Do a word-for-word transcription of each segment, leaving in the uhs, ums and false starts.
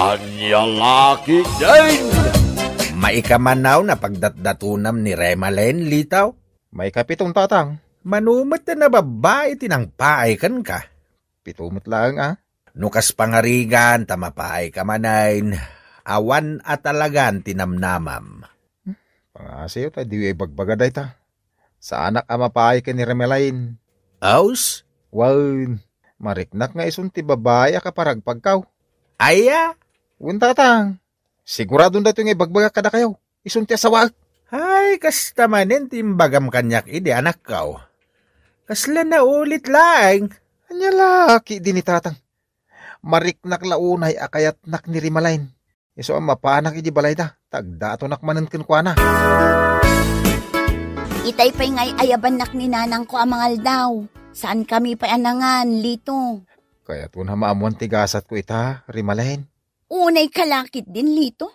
Ania la ketdin? Maikamanaw a pagdatdatonam ni Remalen, Litaw? Maikapiton, Tatang. Mano met a nababbai ti nangpaay kenka? Pito met laeng a. No kas pangarigan ta mapaayka manen, awan a talagan ti namnamam. Pangasiw ta diyo ibagbaga dayta. Saanak a mapaay ken ni Remalen. Aus? Wen, mariknak nga isun ti babai a kaparagpagkaw. Aya? Wen, Tatang. Siguradon daytoy nga ibagbaga kadakayo. Isun ti asawaek. Ay, kasta manen ti imbagam kaniak idi, anakko. Kasla naulit laeng. Ania la ketdin ni Tatang? Mariknak la unay a kayatnak ni Remalen. Isu a mapanak idi balayda, ta agdatonak manen kenkuana. Itay pay nga ay-ayabannak ni nanangko a mangaldaw. Saankami pay a nangan, Lito. Kayatko a maammuan ti gasatko ita, Remalen. Unayka la ketdin, Lito.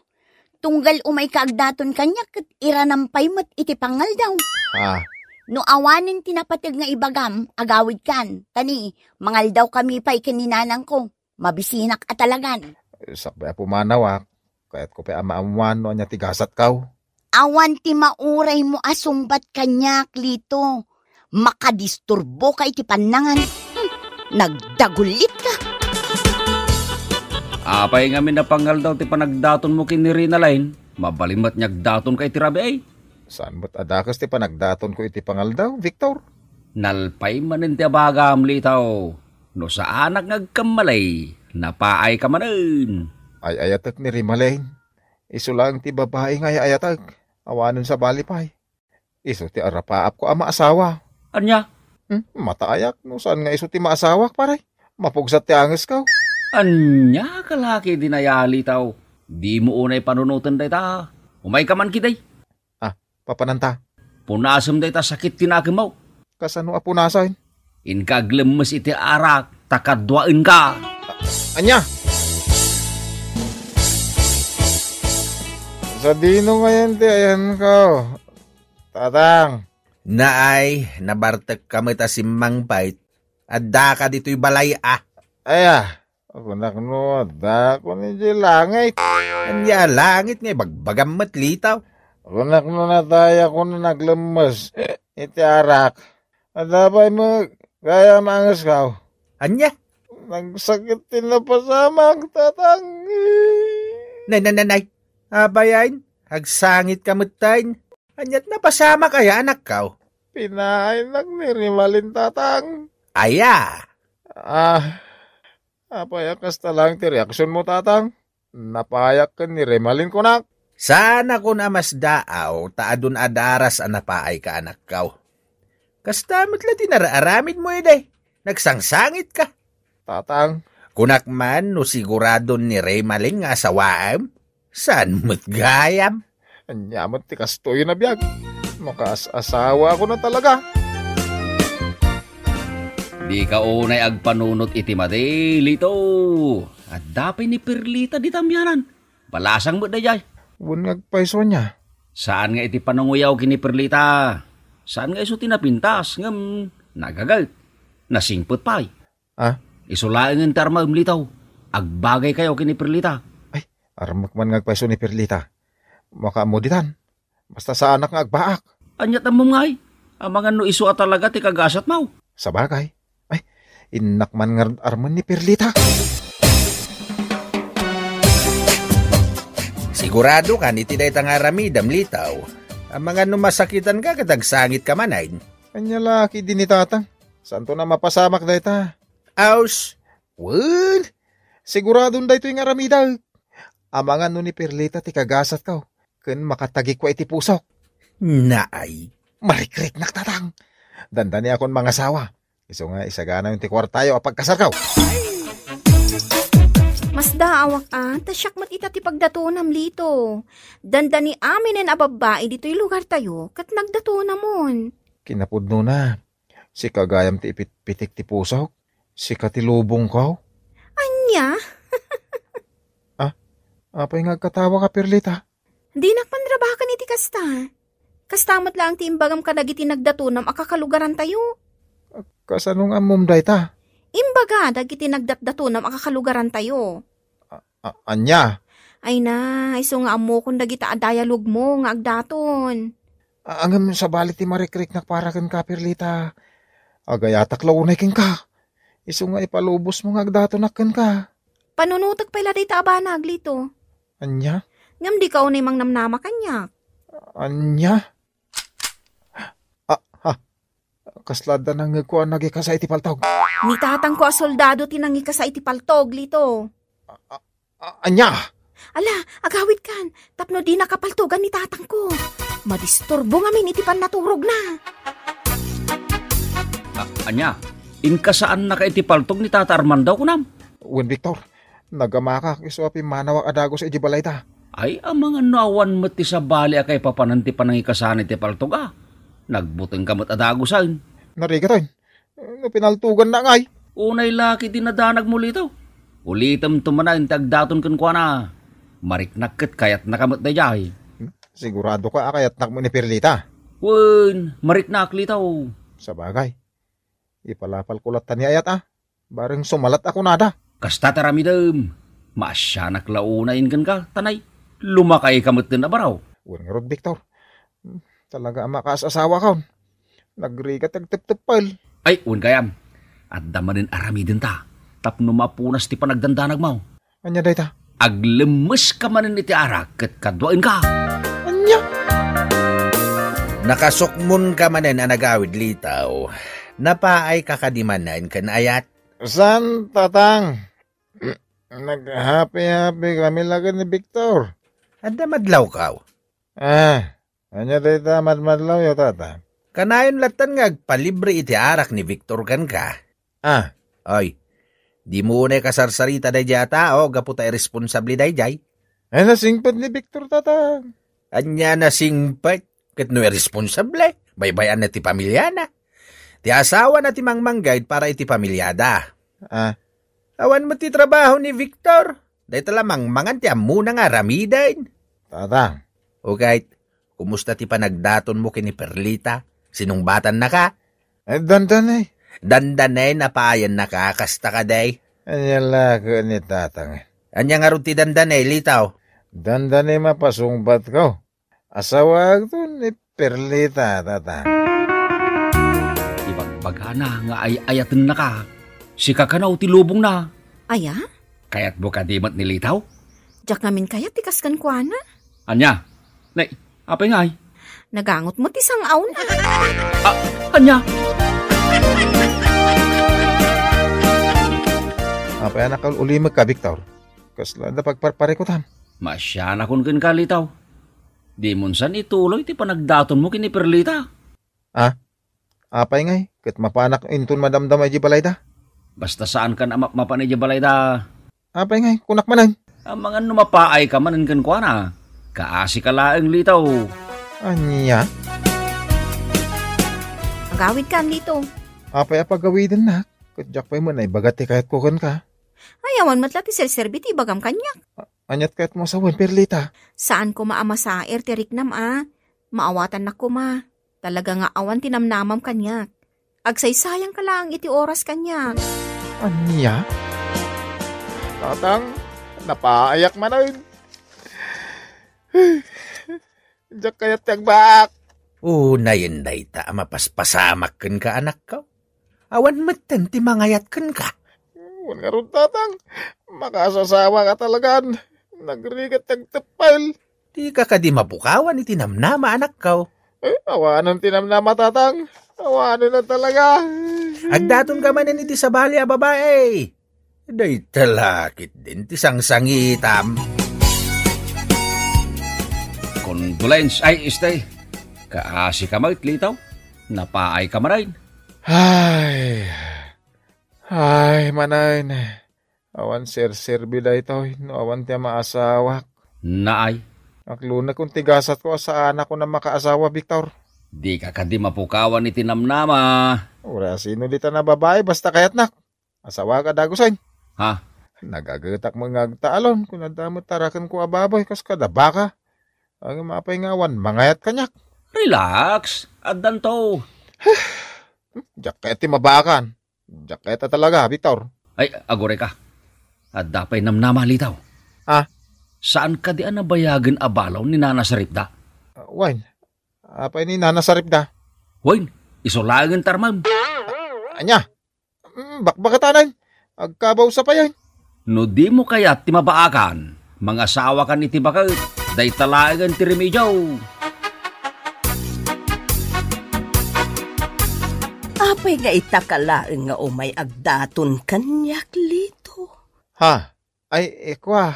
Tunggal umayka agdaton kaniak ket iranam pay met iti pangaldaw. Ah. No awanen ti napateg nga ibagam, agawidkan. Ta ni, mangaldawkami pay ken ni nanangko. Mabisinak a talagan. Sakbay a pumanawak, kayatko pay a maammuan no ania ti gasatko. Awan ti mauraymo a sungbat kaniak, Lito. Makadisturboka iti pannangan. Hmm, nagdagulitka. Apay ngamin a pangaldaw ti panagdatonmo ken ni Remalen? Mabalin met nga agdatonka iti rabii. Saan met a dakes ti panagdatonko iti pangaldaw, Victor? Nalpay manen ti abagam, Litaw. No saanak nga agkammalay, napaayka manen. Ay-ayatek ni Remalen. Isu laeng ti babai nga ay-ayatek. Awanen sabali pay. Isu ti arapaapko a maasawa. Ania? Hmm, mataayak no saan nga isu ti maasawak, pare. Mapugsat ti angesko. Ania ka la ketdin aya, Litaw? Dimo unay panunoten dayta. Umayka man ketdi. Ah, papananta. Punasem dayta sakit ti nakemmo. Kasano a punasen? Inka aglemmes iti arak, ta kaduaenka. Ania? Sadino ngayen ti ayanko, Tatang? Naay, nabartekka met a simmangpet. Addaka ditoy balay a. Aya, kunak no addakon idiay langit. Ania a langit nga ibagbagam met, Litaw? Kunak no natayakon a naglemmes iti arak. Adda pay met gayam a angesko. Ania? Nagsakit ti napasamak, Tatang. Nay, nay, nay, nay. Apay, agsangit ka met, tay. Ania ti napasamak aya, anakko? Pinaaynak ni Remalen, Tatang. Aya? Ah, apay a kasta laeng ti reaksionmo, Tatang? Napaayak ken ni Remalen, kunak. Saanakon a masdaaw ta adun a daras a napaayka, anakko. Kasta met la ti nararamidmo idi. Nagsangsangitka. Tatang. Kunak man no siguradon ni Remalen nga asawaem? Saan met gayam? Ania met ti kastoy a biag? Makaas-asawaakon a talaga. Dika unay agpanunot iti madi, Lito. Adda pay ni Perlita dita amianan. Balasang met daydiay. Wen nga agpayso ania? Saan nga iti pananguyaw ken ni Perlita. Saan nga isu ti napintas, ngem nagaget. Nasingpet pay. Ah? Isu laengen ti armaem, Lito. Agbagaykayo ken ni Perlita. Ay, armek man nga agpayso ni Perlita. Makaammo ditan. Basta saanak nga agbaak. Ania ti ammom ngay? Amangan no isu a talaga ti kagasatmo. Sabagay. Ay, innak man nga armen ni Perlita. Sigurado kan iti dayta nga aramidem, Lito? Amangan no masakitanka ket agsangitka manen. Ania la ketdi ni Tatang? Saanton a mapasamak dayta? Aus, wen, siguradon daytoy nga aramidek. Amangan no ni Perlita ti kagasatko, ken makatagikua iti pusok. Naay. Marikriknak, Tatang. Dandaniakon mangasawa. Isu nga isaganayon ti kuartayo a pagkasarko. Masdaawak a, ta siak met ita ti pagdatonam, Lito. Dandani aminen a babbai ditoy lugartayo, ket nagdatonamon. Kinapudnona, sika gayam ti ipitpitik ti pusok? Sika ti lubongko? Ania? Ah, apay nga agkatawaka, Perlita? Dinak panrabaken iti kasta. Kasta met laeng ti imbagam kadagiti nagdatonam a kakalugarantayo. Kasano nga ammom dayta? Imbaga dagiti nagdatdatonam a kakalugarantayo. Ah, A-, ania? Ay na, isu nga ammokon dagita a dialogmo nga agdaton. A-, ngem sabali ti marikriknak para kenka, Perlita. Agayatak la unay kenka. Isu nga ipalubosmo nga agdatonak kenka. Panunotek pay la dayta a banag, Lito. Ania? Ngem dika unay mangnamnama kaniak. Ania? Ah, ha. Kasla adda nangngegko a nangikasa iti paltog. Ni tatangko a soldado ti nangikasa iti paltog, Lito. A-, a-, ania? Ala, agawidkan, tapno dinaka paltogan ni tatangko. Madisturbo ngamin iti pannaturogna. A-, ania? Inkasaannaka iti paltog ni Tata Armando, kunam? Wen, Victor. Nagamakak isu a pimmanawak a dagus idiay balayda. Ay, amangan no awan met ti sabali a kaipapanan ti panangikasana iti paltog a. Nagbutengka met a dagusen. Narigat, oy. No pinaltoganna ngay. Unay la ket dinadanagmo, Lito. Ulitemto manen ti agdaton kenkuana. Mariknak ket kayatnaka met daydiay. Siguradoka a kayatnak met ni Perlita? Wen, mariknak, Lito. Sabagay, ipalapalko latta ni ayat a. Bareng sumalat a kunada. Kasta ti aramidem. Maasianak la unayen kenka, ta nay, lumakayka metten a baro. Wen ngarud, Victor. Hmm, talaga a makaas-asawakon. Nagrigat ti agtepteppel. Ay, wen gayam. Adda manen aramidenta tapno mapunas ti panagdandanagmo. Ania dayta? Aglemmeska manen iti arak ket kaduaenka. Ania? Nakasukmonka manen a nagawid, Lito. Napaayka kadi manen ken ayat? Saan, Tatang. Naghapi-hapi kami la ken ni Victor. Adda madlawkaw? Ah, ania dayta a madmadlawyo, Tatang? Kanayon lattan nga agpalibre iti arak ni Victor kenka. Ah. Oy, dimo unay kasarsarita daydiay a tao gapu ta irresponsable daydiay. Ay, nasingpet ni Victor, Tatang. Ania nasingpet? Ket no irresponsable, baybay-anna ti pamiliana. Ti asawana ti mangmanggayad para iti pamiliada. Ah. Awan met ti trabaho ni Victor. Dayta la mangmangan ti ammona nga aramiden. Tatang. O ket, kumusta ti panagdatonmo ken ni Perlita? Sinungbatannaka? Eh, dandanay. Dandanay, napaayannaka, kasta kadi? Ania la ket ni Tatang? Ania ngarud ti dandanay, Lito? Dandanay, mapasungbatko. Asawaakto ni Perlita, Tatang. Ibagbagana nga ay-ayatennaka. Sika kano ti lubongna. Aya? Kayatmo kadi met ni Lito? Diak ngamin kayat ti kas kenkuana. Ania? Nay, apay ngay? Nagangot met ti sang-awna. Ah, ania? Apay a nakaul-ulimekka, Victor? Kasla adda pagparparikutam? Maasianakon kenka, Lito. Dimon san ituloy ti panagdatonmo ken ni Perlita. Ah? Apay ngay, ket mapanak inton madamdama idiay balayda? Basta saankan a mapmapan idiay balayda. Apay ngay, kunak manen? Amangan no mapaayka manen kenkuana. Kaasika laeng, Lito. Ania? Agawidkan, Lito. Apay a pagawidennak? Ket diak pay met naibaga ti kayatko kenka. Ay, awan met la ti serserbi ti ibagam kaniak. A-, aniat kayatmo a sawen, Perlita? Saan koma a masaer ti riknam a. Maawatannak koma. Talaga nga awan ti namnamam kaniak. Agsaysayangka laeng iti oras kaniak. Ania? Tatang, napaayak manen. Diak kayat ti agbaak. Unayen dayta a mapaspasamak kenka, anakko. Awan metten ti mangayat kenka. Wen ngarud, Tatang, makaasasawaak talagan. Nagrigat ti agteppel. Dika kadi mapukawan iti namnama, anakko. Eh, awanen ti namnama, Tatang. Awanen a talaga. Agdatonka manen iti sabali a babai. Dayta la ketdin ti sangsangitam. Condolence, ay, este. Kaasika met, Lito. Napaayka manen. Ay. Ay, manen. Awan serserbi daytoy no awan ti maasawak. Naay. Aklonekon ti gasatko a saanakon a makaasawa, Victor. Dika kadi mapukawan iti namnama. Uray sino ditan a babai basta kayatnak. Asawaak a dagusen. Ha? Nagagetak met nga agtaalon, kun adda met tarakenko a baboy kas kada baka. Ngem apay nga awan mangayat kaniak? Relax, addanto. Diak kayat ti mabaakan. Diak kayat a talaga, Victor. Ay, agurayka. Adda pay namnama, Lito. Ah? Saan kadi a nabayagen a balaw ni Nana Saripda? Ah, wen. Apay ni Nana Saripda? Wen, isu laengen ti armem. Ania? Mm, bakbakatanan. Agkabaw sa payan. No dimo kayat ti mabaakan, mangasawakan iti baket. Dayta laengen ti remedio. Apay nga itaka laeng nga umay agdaton kaniak, Lito? Ha? Ay, ikwa.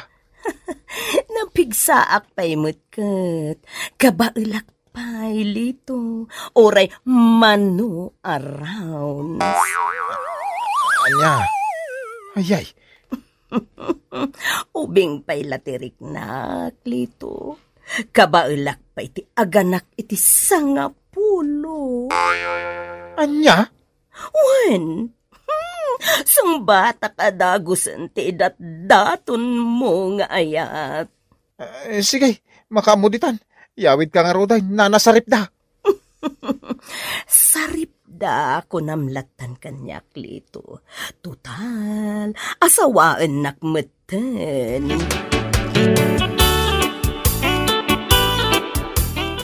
Napigsaak pay met ket kabaelak pay, Lito, uray mano a rounds. Ania? Ayay. Ubing pay la ti riknak, Lito. Kabaelak pay ti aganak iti sangapulo. Ania? Wen, hmm, sungbatak a dagusen ti idatdatonmo nga ayat. Eh, sige, makaammo ditan. Yawidka ngaruden, Nana Saripda. Saripda, kunam lattan kaniak, Lito. Total, asawaennak metten.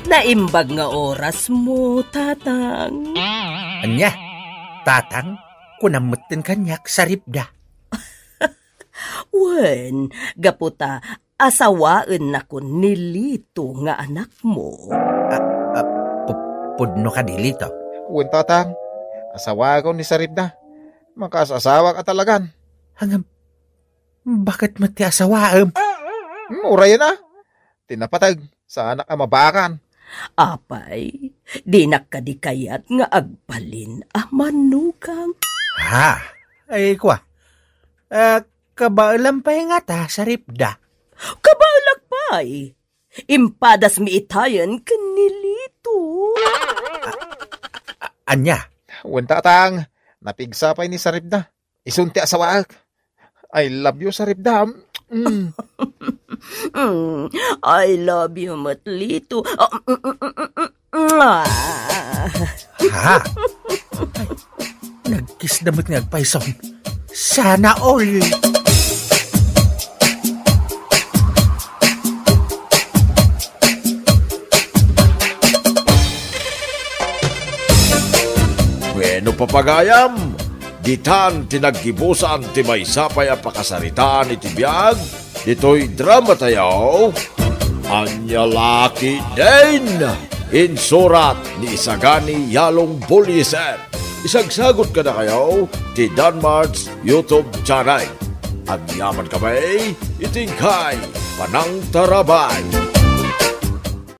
Naimbag nga orasmo, Tatang. Ania? Tatang? Kunam metten kaniak, Saripda. Wen, gapu ta asawaennakon ni Lito nga anakmo. Ah, ah, pu-, pudno kadi, Lito? Wen, Tatang. Asawaakon ni Saripda. Makaas-asawak a talagan. Ngem, baket met ti asawaem? Hmm, urayen a. Ti napateg, saanak a mabaakan. Apay, dinak kadi kayat nga agbalin a manugang? Ha? Ay, kwa. Ah, kabaelam pay ngata, Saripda? Kabaelak pay. Impadasmi itayen ken ni Lito. A-, ania? Wen, Tatang, napigsa pay ni Saripda. Isun ti asawaek. I love you, Saripda. Mm. Mm, I love you met, Lito. Ah, mm, mm, mm, mm, ah. Ha? Ay, nagkisda met nga agpayson. Sana all. Bueno, papagayam, ditan ti naggibusan ti maysa pay a pakasaritaan iti biag ditoy drama tayo. Ania la ketdin? Insurat ni Isagani Yalong Buliser. Isagsagut kadakayo ti Danmart's YouTube channel. Agyaman kami iti inkay panangtarabay.